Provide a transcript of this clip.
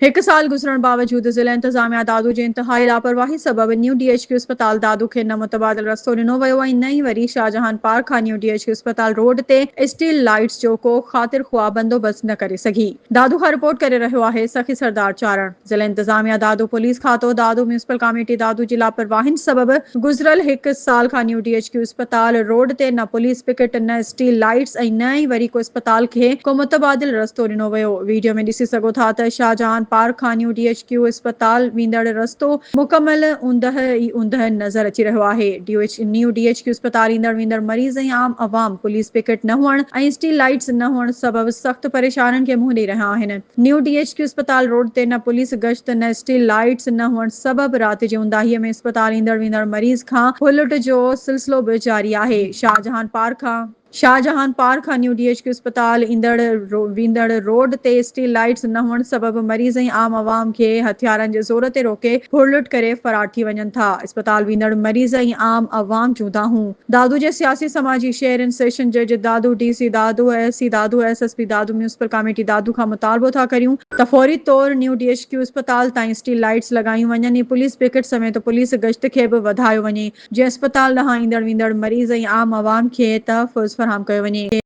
هڪ سال گذرڻ باوجود ضلع انتظاميا دادو جي انتهائي لاپرواهي سبب نيو ڊي ايڇ ڪيو اسپتال دادو کي نه متبادل رستو ڏنو ويو ۽ نه ئي وري شاهجهان پارڪ کان نيو ڊي ايڇ ڪيو اسپتال روڊ تي اسٽيل لائيٽس جو ڪو خاطر خواهه بندوبست نه ڪري سگهي. دادو کان رپورٽ ڪري رهيو آهي سخي سردار چارڻ. ضلع انتظاميا دادو پوليس کاتو دادو ميونسپل ڪاميٽي دادو جي لاپرواهين سبب گذريل هڪ سال کان نيو ڊي ايڇ ڪيو اسپتال روڊ تي نه پوليس پڪيٽ نه اسٽيل لائيٽس ۽ نه ئي وري ڪو اسپتال کي ڪو متبادل رستو ڏنو ويو. ويڊيو ۾ ڏسي سگهو ٿا ته شاهجهان پارڪ کان نيو ڊي ايڇ ڪيو اسپتال ويندڙ رستو مڪمل اوندهه ئي اوندهه نظر اچي رهيو آهي. نيو ڊي ايڇ ڪيو اسپتال ايندڙ ويندڙ مريض ۽ عام عوام پوليس پڪيٽ نه هئڻ ۽ اسٽيل لائيٽس نه هئڻ سبب سخت پريشانين کي منهن ڏئي رهيا آهن. نيو ڊي ايڇ ڪيو اسپتال روڊ تي نه پوليس گشت نه اسٽيل لائيٽس نه هئڻ سبب رات جي اونداهي ۾ اسپتال ايندڙ ويندڙ مريض کان ڦرلٽ جو سلسلو به جاري آهي. شاهجهان پارڪ کان. شاهجهان پارڪ کان نيو ڊي ايڇ ڪيو اسپتال ايندڙ ويندڙ روڊ تي اسٽيل لائيٽس نه هئڻ سبب مريض ۽ عام عوام کي هٿيارن جي زور تي روڪي ڦرلٽ ڪري فرار ٿي وڃن ٿا اسپتال ويندڙ مريض ۽ عام عوام جون دانهون دادو جي سياسي سماجي شهرين سيشن جج Dadu D C Dadu S C Dadu S S P Dadu municipal committee Dadu کان مطالبو ٿا ڪريون ته فوري طور نيو ڊي ايڇ ڪيو اسپتال تائين اسٽيل لائيٽس لڳايون وڃن ۽ پوليس پڪيٽ سميت پوليس گشت کي به وڌايو وڃي جيئن اسپتال ڏانهن ايندڙ ويندڙ مريض ۽ عام عوام کي تحفظ فراهم ڪيو وڃي.